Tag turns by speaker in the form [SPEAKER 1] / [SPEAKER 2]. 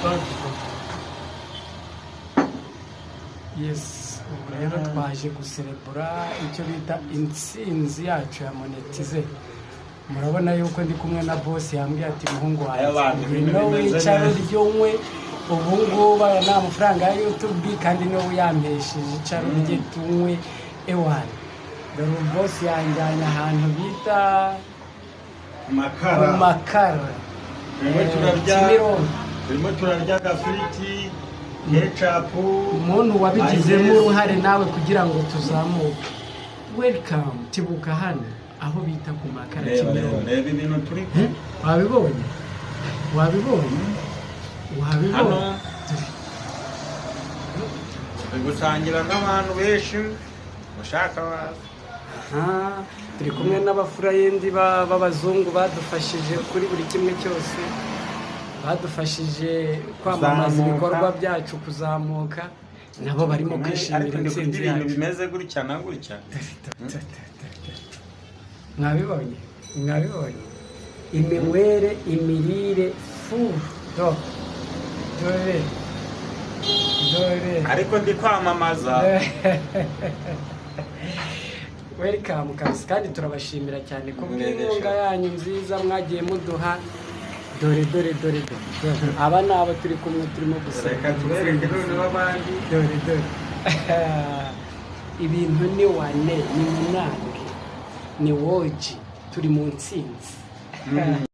[SPEAKER 1] Asante.
[SPEAKER 2] Yes, ubu rero twaje guserebura icyo bita intsinzi yacu ya monetize. Murabona yuko ndi kumwe na boss, yambwiye ati: "Muhungu wanjye,
[SPEAKER 1] Aya bantu, ibintu
[SPEAKER 2] ngwino
[SPEAKER 1] bimeze
[SPEAKER 2] wicare
[SPEAKER 1] neza."
[SPEAKER 2] Urye unywe. Ubu ngubu aya ni amafaranga ya YouTube kandi niwe uyampesheje. Icara urye, tunywe. Ewana, dore ubu boss yanjyanye ahantu bita ku
[SPEAKER 1] Makara.
[SPEAKER 2] Makara.
[SPEAKER 1] Turimo turarya.
[SPEAKER 2] Kimironko.
[SPEAKER 1] Turimo turarya agafiriti, ketchup.
[SPEAKER 2] Umuntu wabigizemo
[SPEAKER 1] Mayonnaise.
[SPEAKER 2] uruhare nawe kugira ngo tuzamuke, welcome. Tibuka hano aho bita ku Makara,
[SPEAKER 1] Reba, reba,
[SPEAKER 2] Kimironko.
[SPEAKER 1] reba ibintu turi
[SPEAKER 2] Eh, wabibonye, wabibonye, wabibonye?
[SPEAKER 1] Hano turi gusangira n'abantu benshi, ushaka waza.
[SPEAKER 2] Aha, turi kumwe n'abafurayendi b'abazungu badufashije kuri buri kimwe cyose, badufashije kwamamaza
[SPEAKER 1] Kuzamuka.
[SPEAKER 2] ibikorwa byacu, kuzamuka. Nabo barimo kwishimira
[SPEAKER 1] Ariko ndi kurya
[SPEAKER 2] intsinzi
[SPEAKER 1] ibintu
[SPEAKER 2] yacu.
[SPEAKER 1] bimeze gutya na gutya.
[SPEAKER 2] Mwabibonye, mwabibonye iminywere, imirire, fu do dore dore.
[SPEAKER 1] Ariko ndi kwamamaza.
[SPEAKER 2] Welcome kabisa, kandi turabashimira cyane ku bw'inkunga yanyu nziza mwagiye muduha. Dore, dore, dore, dore, dore. Aba ni abo turi kumwe, turimo guseka.
[SPEAKER 1] Reka tubereke noneho abandi.
[SPEAKER 2] Dore, dore ibintu ni wane, ni munange, ni woji, turi mu ntsinzi.